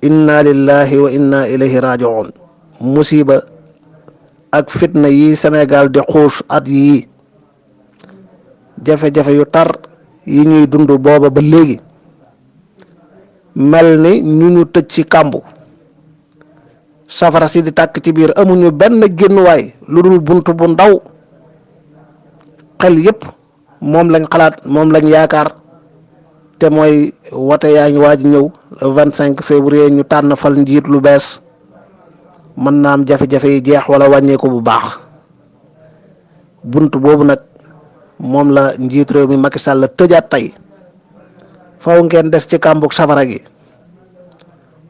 inna lillahi wa inna ilayhi raji'un. musiba ak fitna yi Sénégal di xuus at yii, jafe-jafe yu tar yi ñuy dund booba ba léegi, mel ni ñu ñu tëj ci kàmbu, safara si di tàkk ci biir, amuñu benn génnuwaay lu dul bunt bu ndaw. xel yépp moom lañ xalaat, moom lañ yaakaar, te mooy wote yaa ngi waaj ñëw le 25 février ñu tànn fal njiit lu bees. mën naa am jafe-jafe yi jeex wala wàññeeku bu baax. bunt boobu nag moom la njiit réew mi Macky Sall tëjaat tey. faw ngeen des ci kàmbug safara gi,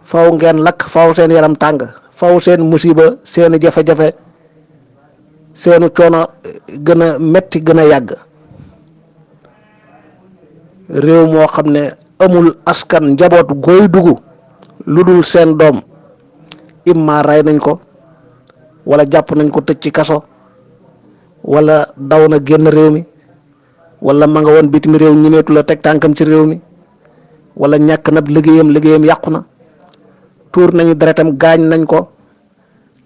faw ngeen lakk, faw seen yaram tàng, faw seen musiba, seeni jafe-jafe, seenu coono gën a metti, gën a yàgg. réew moo xam ne amul askan, njaboot gooy dugg lu dul seen doom imma rey nañ ko, wala jàpp nañ ko tëj ci kaso, wala daw na génn réew mi, wala ma nga woon bitim réew ñimeetu la teg tànkam ci réew mi, wala ñàkk na liggéeyam yàqu na, tuur nañu deretam, gaañ nañ ko,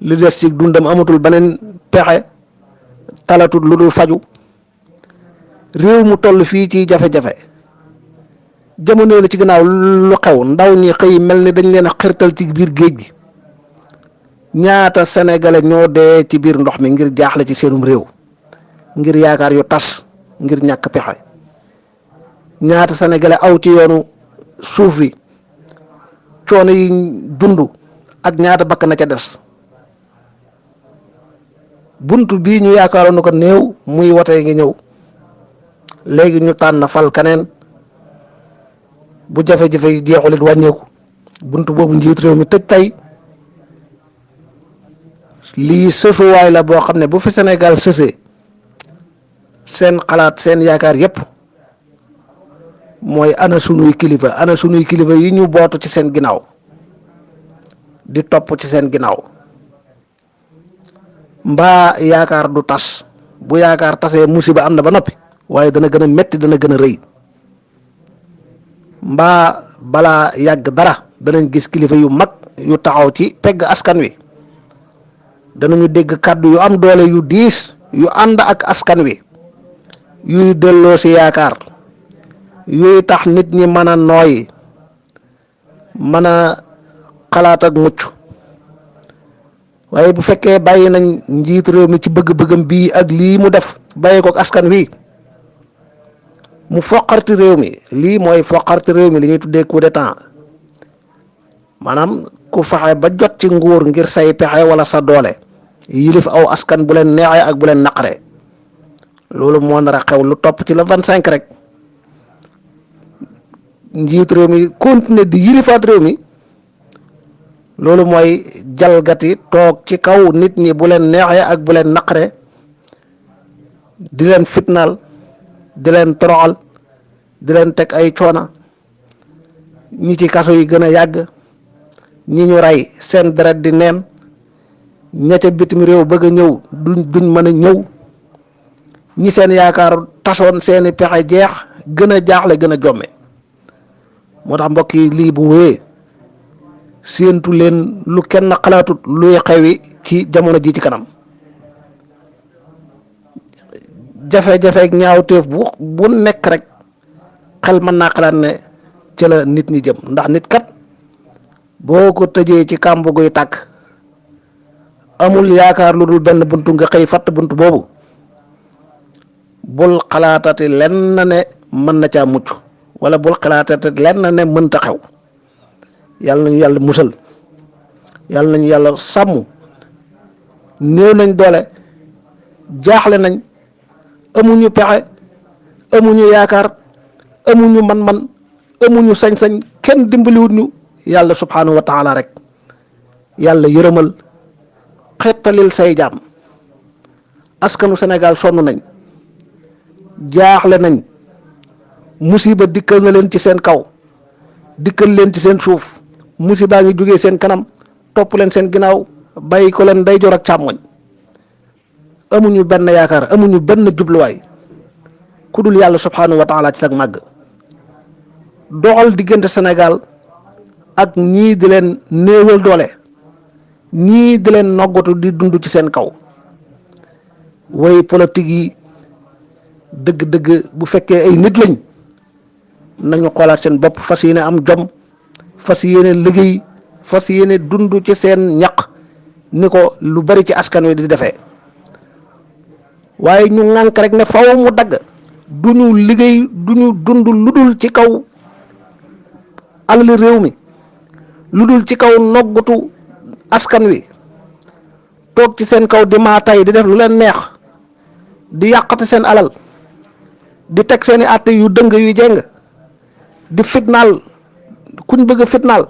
li des ci dundam amatul beneen pexe, talatul lu dul faju. réew mu toll fii ci jafe-jafe, jamono la ci gannaaw lu xew, ndaw ñi xëy mel ni dañ leen a xirtal ci biir géej gi. ñaata sénégalais ñoo dee ci biir ndox mi ngir jaaxle ci seenum réew, ngir yaakaar yu tas, ngir ñàkk pexe. ñaata sénégalais aw ci yoonu suuf wi, coono yi dund ak ñaata bakk na ca des. bunt bii ñu yaakaaroon na ko néew muy wote ngi ñëw, léegi ñu tànn fal kaneen. bu jafe-jafe yi jeexulit wàññeeku, bunt boobu njiit réew mi tëj tey. lii sësuwaay la boo xam ne bu fi Sénégal sësee, seen xalaat, seen yaakaar yépp mooy ana sunuy kilifa yi ñu bootu ci seen ginnaaw, di topp ci seen ginnaaw. mbaa yaakaar du tas. bu yaakaar tasee musiba am na ba noppi, waaye dana gën a metti, dana gën a rëy. mbaa balaa yàgg dara danañ gis kilifa yu mag yu taxaw ci pegg askan wi, danañu dégg kàddu yu am doole, yu diis, yu ànd ak askan wi, yuy delloo si yaakaar, yuy tax nit ñi mën a nooyi, mën a xalaat ak mucc. waaye bu fekkee bàyyi nañ njiit réew mi ci bëgg-bëggam bii ak lii mu def, bàyyi ko ak askan wi, mu foqarti réew mi. lii mooy foqarti réew mi, li ñuy tuddee coup d'état. maanaam ku fexe ba jot ci nguur ngir say pexe wala sa doole, yilif aw askan bu leen neexee ak bu leen naqaree. loolu moo nar a xew lu topp ci le 25 rek. njiit réew mi continuer di yilifaat réew mi. loolu mooy jalgati, toog ci kaw nit ñi bu leen neexee ak bu leen naqaree, di leen fitnaal, di leen toroxal, di leen teg ay coona. ñi ci kaso yi gën a yàgg, ñi ñu rey seen deret di neen, ña ca bitim réew bëgg a ñëw duñ mën a ñëw, ñi seen yaakaar tasoon, seeni pexe jeex, gën a jaaxle, gën a jomme. moo tax mbokk yi, lii bu wéyee séentu leen lu kenn xalaatut luy xewi ci jamono ji ci kanam. jafe-jafe ak ñaawteef bu nekk rek xel mën naa xalaat ne ci la nit ñi jëm. ndax nit kat boo ko tëjee ci kàmb guy tàkk, amul yaakaar lu dul benn buntu, nga xëy fatt buntu boobu, bul xalaatati lenn ne mën na caa mucc, wala bul xalaatati lenn ne mënta xew. yàlla nañu yàlla musal, yàlla nañu yàlla sàmm. néew nañ doole, jaaxle nañ, amuñu pexe, amuñu yaakaar, amuñu man-man, amuñu sañ-sañ, kenn dimbaliwut ñu. yàlla subhanahu wa taala rek. yàlla yërëmal, xettalil say jaam. askanu Sénégal sonn nañ, jaaxle nañ, musiba dikkal na leen ci seen kaw, dikkal leen ci seen suuf. musiba ngi jógee seen kanam, topp leen seen ginnaaw, bàyyi ko leen ndeyjoor ak càmmoñ. amuñu benn yaakaar, amuñu benn jubluwaay ku dul yàlla subhanahu wa taala ci sag màgg. doxal diggante Sénégal ak ñii di leen néewal doole, ñii di leen noggatu di dund ci seen kaw. way politique yi dëgg-dëgg bu fekkee ay nit lañ nañu xoolaat seen bopp, fas yéene am jom, fas yéene liggéey, fas yéene dund ci seen ñaq ni ko lu bari ci askan wi di defee. waaye ñu ŋànk rek ne faw mu dagg, du ñu liggéey, du ñu dund lu dul ci kaw alali réew mi, lu dul ci kaw noggatu askan wi, toog ci seen kaw di maa tay di def lu leen neex, di yàqate seen alal, di teg seeni àtte yu dëng yu jeng, di fitnaal kuñ bëgg a fitnaal,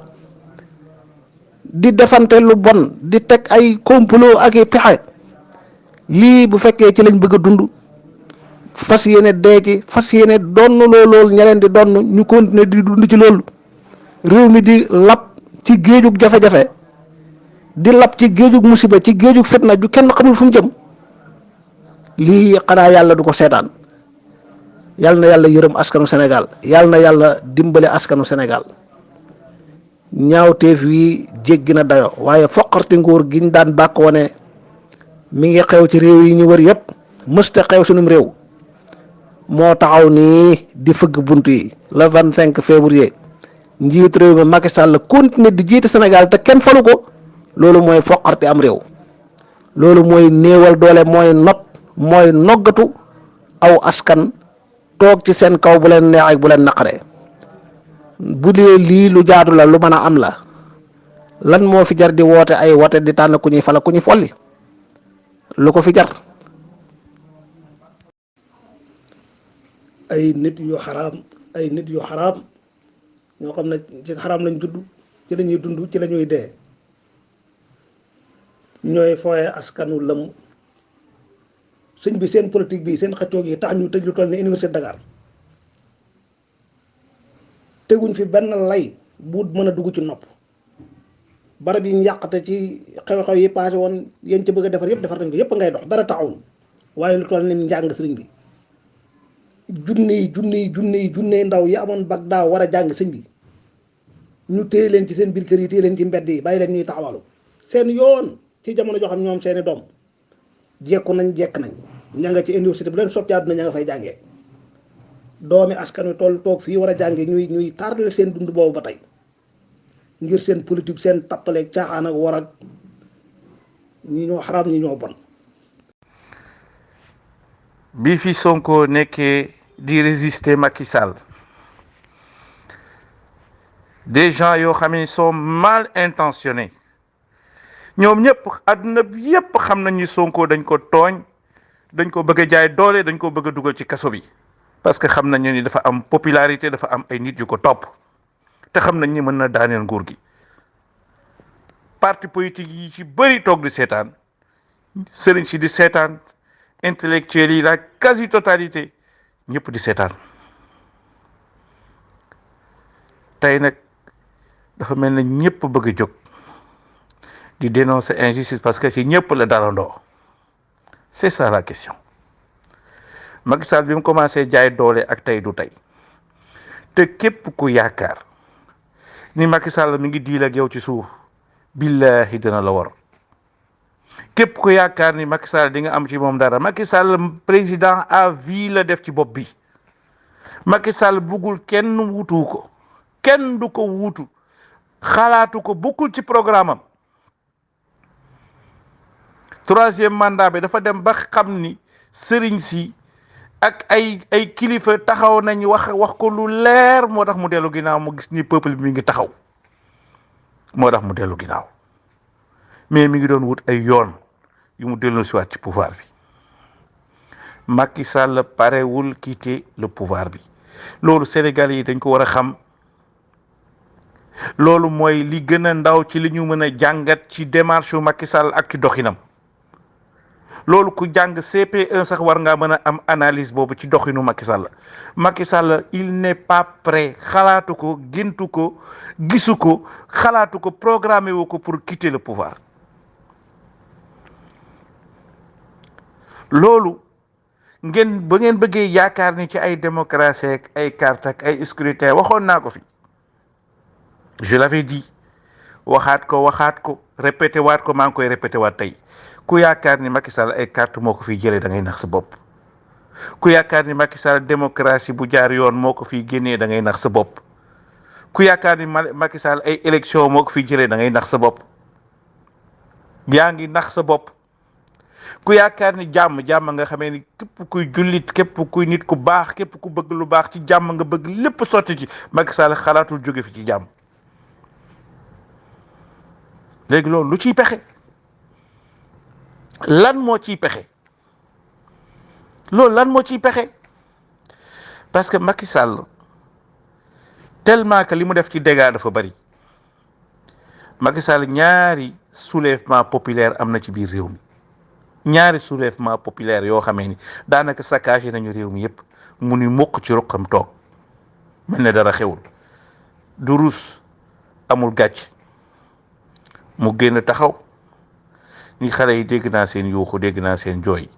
di defante lu bon, di teg ay complot ak i pexe. lii bu fekkee ci lañ bëgg a dund, fas yéene dee ci, fas yéene donn loolu ñeneen di donn, ñu continuer di dund ci loolu, réew mi di lab ci géejug jafe-jafe, di lab ci géejug musiba, ci géejug fitna ju kenn xamul fu mu jëm. lii xanaa yàlla du ko seetaan. yàlla na yàlla yërëm askanu Sénégal, yàlla na yàlla dimbale askanu Sénégal. ñaawteef yi jéggi na dayo, waaye foqarti nguur giñ daan bàkk wane mi ngi xew ci réew yi ñu wër yépp, mësta xew sunum réew, moo taxaw nii di fëgg bunt yi. le 25 février njiit réew mi Macky Sall continuer di jiite Sénégal te kenn falu ko. loolu mooy foqarti am réew, loolu mooy néewal doole, mooy not, mooy noggatu aw askan, toog ci seen kaw bu leen neex ak bu leen naqaree. bu dee lii lu jaadu la, lu mën a am la, lan moo fi jar di woote ay wote di tànn ku ñuy fala ku ñuy folli? lu ko fi jar? ay nit yu xaraam, ay nit yu xaraam ñoo xam ne ci xaraam lañ judd, ci la ñuy dund, ci la ñuy dee, ñooy fooye askanu lëm. sëñ bi seen politique bi, seen xëccoo yi tax ñu tëj lu toll ni université Dakar, teguñ fi benn lay bu mën a dugg ci nopp. barab yi ñu yàqate ci xew-xew yi passé woon, yéen ci bëgg a defar yëpp defar nañ ko, yëpp ngay dox, dara taxawul. waaye lu toll ni njàng sëriñ bi, junni ndaw yi amoon bag daaw war a jàng sëñ bi, ñu téye leen ci seen biir kër yi, téye leen ci mbedd yi, bàyyi leen ñuy taxawalu seen yoon ci jamono joo xam ñoom seeni doom jekk nañ ña nga ci université bu leen sopp ci àdduna ña nga fay jàngee. doomi askan wi toog fii war a jàngee ñuy tardel seen dund boobu ba tey ngir seen politique, seen tappaleeg caaxaan ak war ak ñi ñoo xaraam, ñi ñoo bon. bi fi Sonko nekkee di résister Macky Sall, des gens yoo xam ne sont mal intentionnés, ñoom ñëpp àdduna bi yëpp xam nañ ni Sonko dañ ko tooñ, dañ ko bëgg a jaay doole, dañ ko bëgg a dugal ci kaso bi, parce que xam nañu ni dafa am popularité, dafa am ay nit yu ko topp, te xam nañ ni mën na daaneel nguur gi. parti politique yi ci bëri toog di seetaan, sëriñ si di seetaan, intellectuels yi la quasi totalité ñëpp di seetaan. tey nag dafa mel ne ñëpp bëgg a jóg di dénoncer injustice, parce que ci ñëpp la dalandoo. c'est ça la question. Macky Sall bi mu commencé jaay doole ak tey du tey, te képp ku yaakaar ni Macky Sall mi ngi diil ak yow ci suuf, billahi dina la war. képp ku yaakaar ni Macky Sall di nga am ci moom dara, Macky Sall président à vie la def ci bopp bi. Macky Sall buggul kenn wutu ko, kenn du ko wutu, xalaatu ko, bokkul ci programme am. troisième mandat bi dafa dem ba xam ni sëriñ si ak ay kilifa taxaw nañ wax ko lu leer, moo tax mu dellu ginnaaw. mu gis ni peuple bi mi ngi taxaw, moo tax mu dellu ginnaaw, mais mi ngi doon wut ay yoon yu mu dellu siwaat ci pouvoir bi. Macky Sall parewul quitter le pouvoir bi, loolu Sénégalais yi dañ ko war a xam. loolu mooy li gën a ndaw ci li ñu mën a jàngat ci démarche yu Macky Sall ak ci doxinam. loolu ku jàng CP1 sax war ngaa mën a am analyse boobu ci doxinu Macky Sall. Macky Sall il n'est pas prêt, xalaatu ko, géntu ko, gisu ko, xalaatu ko, programmé wu ko pour quitter le pouvoir. loolu ba ngeen bëggee yaakaar ni ci ay démocratie ak ay carte ak ay scrutin, waxoon naa ko fi. je l'avais dit waxaat ko répété waat ko maa ngi koy répété waat tey ku yaakaar ni Macky Sall ay carte moo ko fiy jëlee da ngay nax sa bopp ku yaakaar ni Macky Sall démocratie bu jaar yoon moo ko fiy génnee da ngay nax sa bopp ku yaakaar ni Macky Sall ay élection moo ko fiy jëlee da ngay nax sa bopp yaa ngi nax sa bopp ku yaakaar ni jàmm nga xamee ni képp kuy jullit képp kuy nit ku baax képp ku bëgg lu baax ci jàmm nga bëgg lépp sotti ci Macky Sall xalaatul jóge fi ci jàmm léegi loolu lu ciy pexe lan moo ciy pexe loolu lan moo ciy pexe parce que Macky Sall tellement que li mu def ci dégâts dafa bari Macky Sall ñaari soulèvement populaire am na ci biir réew mi ñaari soulèvement populaire yoo xamee ni daanaka saccagé nañu réew mi yépp mu ni mukk ci ruqam toog mel ne dara xewul du rus amul gàcc mu génn taxaw ni xale yi dégg naa seen yuuxu dégg naa seen jooy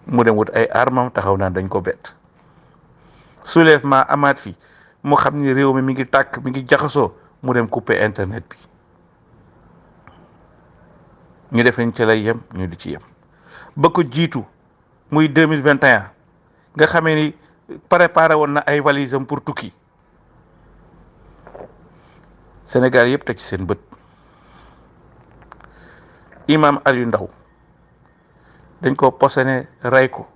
mu dem wut ay armam taxaw naan dañ ko bett soulèvement amaat fi mu xam ni réew mi ngi tàkk mi ngi jaxasoo mu dem couper internet bi ñu defe ci lay yem ñu di ci yem ba ko jiitu muy 2021 nga xamee ni préparé woon na ay valisam pour tukki Sénégal yëpp teg ci seen bët imam Aliou Ndao dañ ko posone rey ko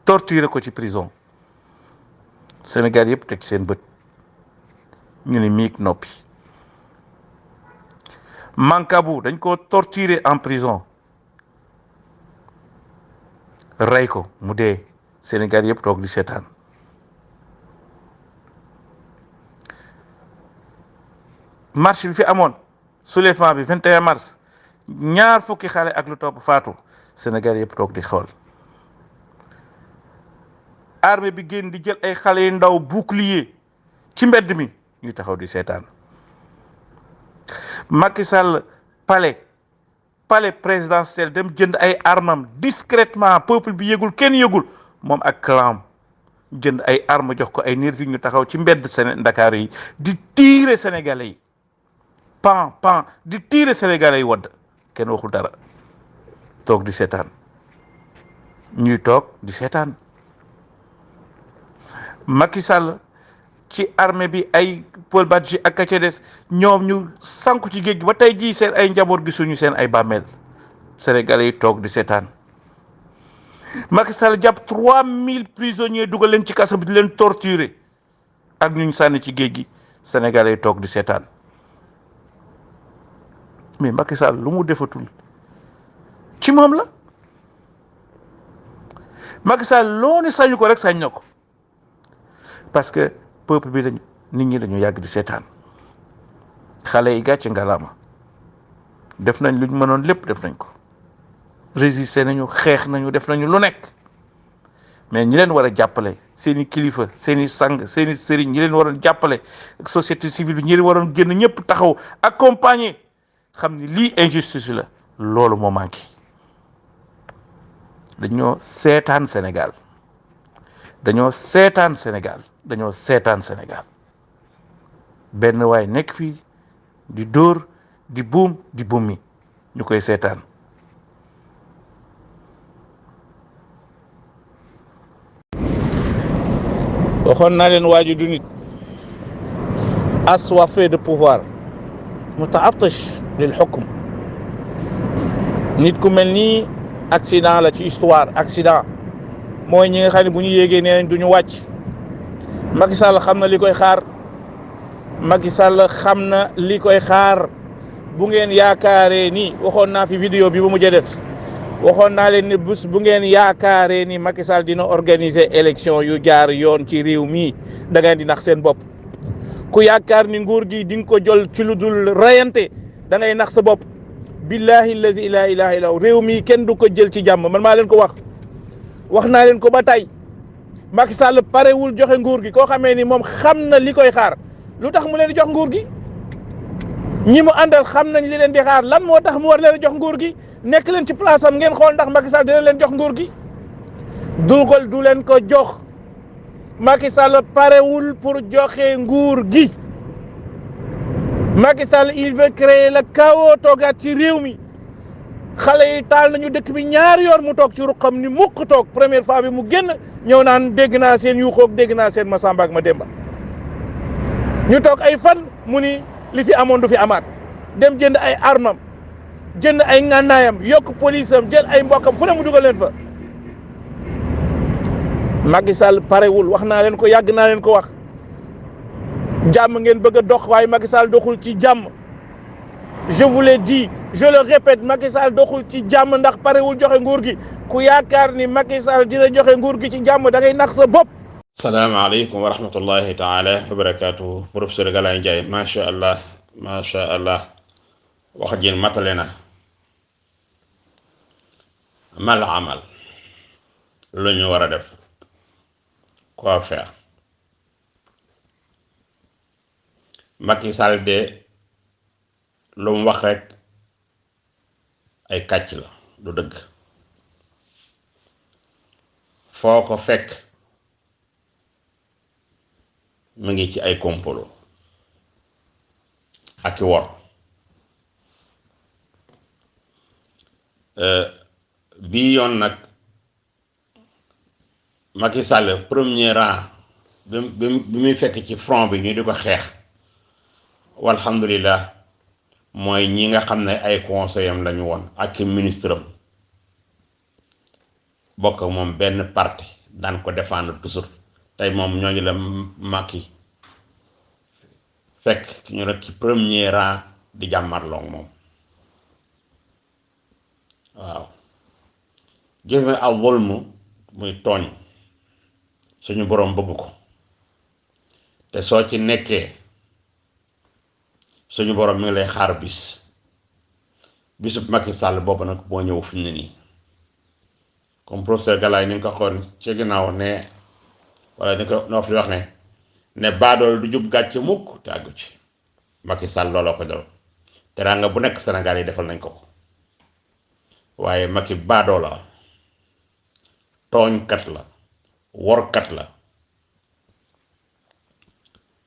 torturé ko ci prison Sénégal yëpp teg ci seen bët ñu ni miig noppi Mancabou dañ ko torturé en prison rey ko mu dee Sénégal yëpp toog di seetaan marche bi fi amoon soulèvement bi 21 mars ñaar fukki xale ak lu topp faatu Sénégal yëpp toog di xool armée bi génn di jël ay xale yu ndaw bouclier ci mbedd mi ñuy taxaw di seetaan Macky Sall palais présidentiel dem jënd ay armam discrètement peuple bi yëgul kenn yëgul moom ak clam jënd ay arme jox ko ay nervi ñu taxaw ci mbedd Ndakaaru yi di tirer sénégalais yi pan di tirer sénégalais yi wadd kenn waxul dara toog di seetaan ñuy toog di seetaan Macky Sall ci armée bi ay Paul Badji ak ka ca des ñoom ñu sanku ci géej gi ba tey jii seen ay njaboot gisuñu seen ay bàmmeel sénégalais yi toog di seetaan Macky Sall jàpp 3000 prisonniers dugal leen ci kaso bi di leen torturer ak ñu sànni ci géej gi sénégalais yi toog di seetaan mais Macky Sall lu mu defatul ci moom la Macky Sall loo ne sañu ko rek sañ na ko parce que peuple bi dañu nit ñi dañu yàgg di seetaan xale yi gàcce ngalaama def nañ luñ mënoon lépp def nañ ko résister nañu xeex nañu def nañu lu nekk mais ñi leen war a jàppale seeni kilifa seeni sang seeni sëriñ ñi leen waroon jàppale société civile bi ñi leen waroon génn ñëpp taxaw accompagner xam ni lii injustice la loolu moo manqué dañoo seetaan Sénégal dañoo seetaan Sénégal benn waay nekk fii di dóor di buum di bummi ñu koy seetaan waxoon naa leen waaju du nit assoiffé de pouvoir mutaatish lil hukm nit ku mel nii accident la ci histoire accident mooy ñi nga xam ne bu ñu yéegee nee nañ du ñu wàcc Macky Sall xam na li koy xaar Macky Sall xam na li koy xaar bu ngeen yaakaaree ni waxoon naa fi vidéo bi ba mujjee def waxoon naa leen ni bés bu ngeen yaakaaree ni Macky Sall dina organiser élection yu jaar yoon ci réew mi da ngeen di nax seen bopp ku yaakaar ni nguur gi di nga ko jël ci lu dul rayante da ngay nax sa bopp billahi allazi la ilaha illa réew mi kenn du ko jël ci jàmm man maa leen ko wax naa leen ko ba tey Macky Sall parewul joxe nguur gi koo xamee ni moom xam na li koy xaar lu tax mu leen di jox nguur gi ñi mu àndal xam nañ li leen di xaar lan moo tax mu war leen jox nguur gi nekk leen ci place am ngeen xool ndax Macky Sall dina leen jox nguur gi du leen ko jox Macky Sall parewul pour joxe nguur gi Macky Sall il veut créer le chaos toogaat ci réew mi xale yi taal nañu dëkk bi ñaari yoon mu toog ci ruqam ni mukk toog première fois bi mu génn ñëw naan dégg naa seen yuuxoog dégg naa seen Masamba ak Mademba ñu toog ay fan mu ni li fi amoon du fi amaat dem jënd ay armam jënd ay ngànnaayam yokk police am jël ay mbokkam fu ne mu dugal leen fa. Macky Sall parewul wax naa leen ko yàgg naa leen ko wax jàmm ngeen bëgg a dox waaye Macky Sall doxul ci jàmm. Je vous l'ai dit, je le répète, Macky Sall doxul ci jàmm ndax parewul joxe nguur gi ku yaakaar ni Macky Sall dina joxe nguur gi ci jàmm da ngay nax sa bopp. salaamaaleykum wa rahmatullahi taala wa barakaatuhu. professeur Galaye Ndiaye macha allah wax ji matale na. mal amal lu ñu war a def quoi faire. Macky Sall de lu mu wax rek ay kàcc la du dëgg foo ko fekk mu ngi ci ay complot ak i wor bii yoon nag Macky Sall premier rang bi muy fekk ci front bi ñu di ko xeex walhamdulillah mooy ñi nga xam ne ay conseil am lañu woon ak ministre am bokk moom benn parti daan ko défendre toujours tey moom ñoo ngi la Macky fekk ñu rek ci premier rang di jàmmarloo moom waaw gis nga al zulm muy tooñ suñu boroom bëgg ko te soo ci nekkee suñu borom mi ngi lay xaar bisub Macky Sall boobu nag moo ñëw fi mu ne nii comme professeur Galaye ni nga ko xool ci ginnaaw ne wala ni ko noo fi wax ne baadool du jub gàcce mukk te àggu ci Macky Sall looloo ko dal teraanga bu nekk Sénégal yi defal nañ ko waaye Macky baadoo la tooñkat la workat la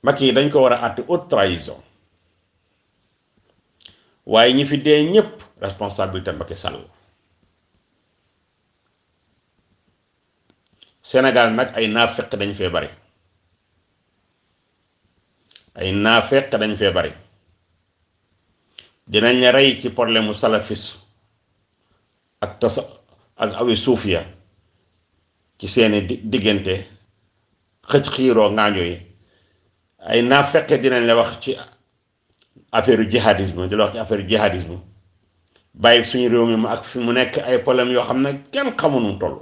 Macky yi dañ ko war a àtte haute trahison waaye ñi fi dee ñépp responsabilité Macky Sall Sénégal nag ay naafeq dañ fee bari dinañ la rey ci problème mu salafis ak awi suufiya ci seeni diggante xëcc xiiroo ngaaño yi ay naafeq dinañ la wax ci affaire jihadisme di la wax ci affaire jihadisme bàyyi suñu réew mi ak fi mu nekk ay problème yoo xam ne kenn xamul nu toll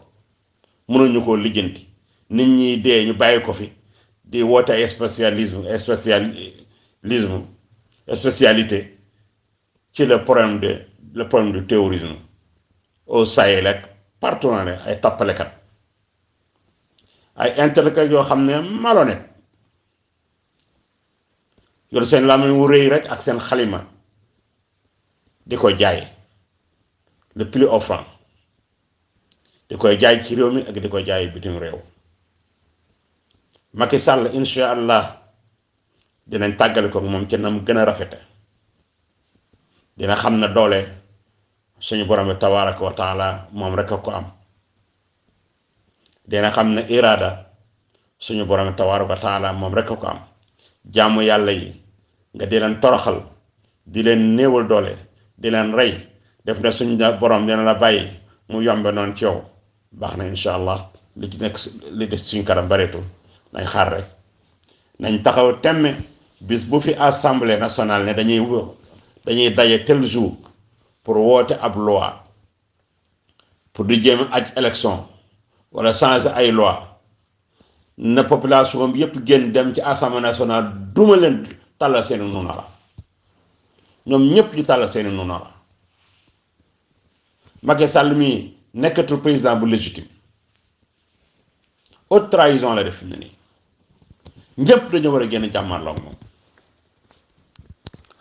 mënuñu koo lijjanti nit ñi dee ñu bàyyi ko fi di woote ay spécialité ci le problème du terrorisme au Sahel ak partout na ay tappalekat ay intellectuels yoo xam ne malhonnête yor seen làmmiñ wu rëy rek ak seen xalima di ko jaay le plus offrant di koy jaay ci réew mi ak di ko jaay bitim réew Macky Sall insha allah dinañ tàggale ko moom ci na mu gën a rafete dina xam ne doole suñu borom bi tabaraka wa taala moom rek a ko am dina xam ne irada suñu borom bi tabaraka wa taala moom rek a ko am jaamu yàlla yi nga di leen toroxal di leen néewal doole di leen rey def na suñu borom dina la bàyyi mu yombe noonu ci yow baax na insha allah li des suñu kanam bareetul nañ xaar rek nañ taxaw temme bis bu fi assemblée nationale ne dañuy daje tel jour pour woote ab loi pour di jéem aj élection wala changer ay loi na population bi yépp génn dem ci assemblée nationale duma leen tàllal seeni nunara ñoom ñépp di tàllal seeni nunara Macky Sall mi nekkatul président bu légitime haute trahison la def ne nii ñépp dañu war a génn jàmmarloo moom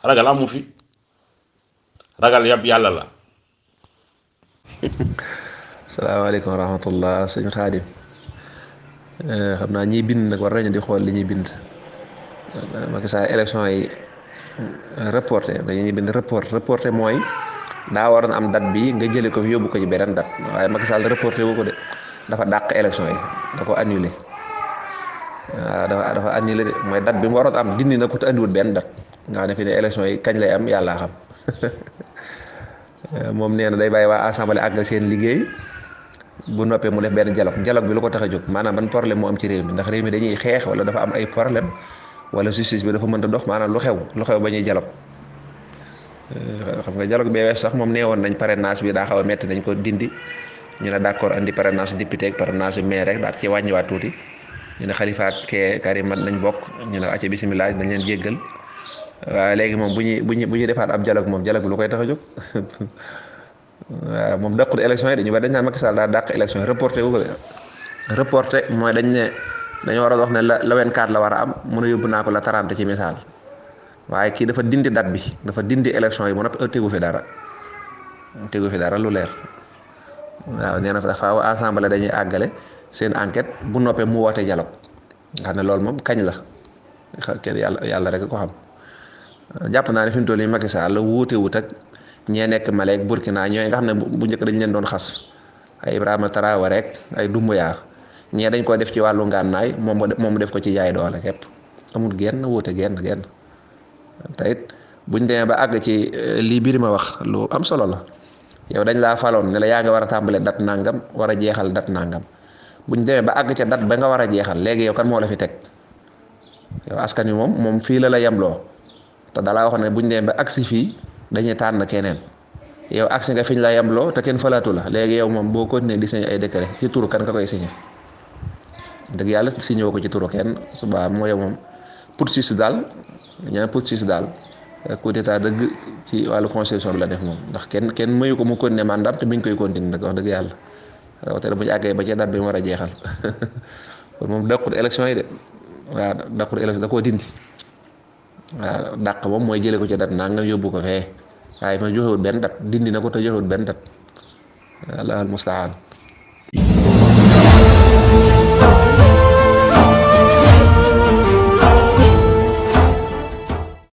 ragal amu fi ragal yab yàlla la. salaamaaleykum wa rahmatullah sëñ Xaadim xam naa ñiy bind nag war nañu di xool li ñuy bind Macky Sall élection yi reporté dañuy bind reporté mooy daa waroon am date bi nga jëlee ko fi yóbbu ko ci beneen date waaye Macky Sall reporté wu ko de dafa dàq élection yi da ko annulé waaw dafa annulé de mooy date bi mu waroon am dindi na ko te andiwul benn date nga xam ne fi ne élection yi kañ lay am yàllaa xam moom nee na day bàyyi waa assemblée àggal seen liggéey bu noppee mu def benn dialogue bi lu ko tax a jóg maanaam ban problème moo am ci réew mi ndax réew mi dañuy xeex wala dafa am ay problème wala justice bi dafa mënta dox maanaam lu xew ba ñuy dialogue xam nga dialogue bee wees sax moom nee woon nañ parrainage bi daa xaw a metti nañ ko dindi ñu ne d'accord andi parrainage député ak parrainage maire rek daal ci wàññiwaat tuuti ñu ne Khalifa ak Karim nañ bokk ñu ne acca bisimilah dañ leen jéggal waaye léegi moom bu ñuy defaat ab dialogue moom dialogue bi lu koy tax a jóg waaw moom dàqul élection yi dañu bari dañ naan Macky Sall daa dàq élection yi reporté wu ko reporté mooy dañoo war a wax ne la 24 la war a am mun a yóbbu naa ko la 30 ci misaal waaye kii dafa dindi date bi dafa dindi élection yi mu noppi tegu fi dara lu leer waaw nee na dafa assemblée dañuy àggale seen enquête bu noppee mu woote dialogue nga xam ne loolu moom kañ la kenn yàlla rek ko xam jàpp naa ne fi mu toll nii Macky Sall wuute wut ak ñee nekk Mali ak Burkina ñooy nga xam ne bu njëkk dañ leen doon xas ay Ibrahima Traoré rek ay Doumbouya ñee dañ ko def ci wàllu ngànnaay moom mu def ko ci jaay doole képp amul genn wuute genn te it buñ demee ba àgg ci lii biir ma wax lu am solo la yow dañ laa faloon ne la yaa nga war a tàmbale dat nangam war a jeexal dat nangam buñ demee ba àgg ca dat ba nga war a jeexal léegi yow kan moo la fi teg yow askan wi moom fii la yemloo te dalaa wax ne buñ demee ba agsi fii dañuy tànn keneen yow agsi nga fiñ la yemloo te kenn falaatu la léegi yow moom boo continuer di signé ay décret ci turu kan nga koy signé dëgg yàlla signé woo ko ci turu kenn suba moo yow moom poursuite daal coup d'état dëgg ci wàllu constitution bi la def moom ndax kenn mayu ko mu continuer mandat te mi ngi koy continuer nag wax dëgg yàlla rawatina bu ñu àggee ba ci date bi mu war a jeexal kon moom dàqul élection yi de waaw dàqul élection da koo dindi waaw dàq moom mooy jëlee ko ci date nangam yóbbu ko fee waaye ma joxewul benn date dindi na ko te joxewul benn date Allahul musta'an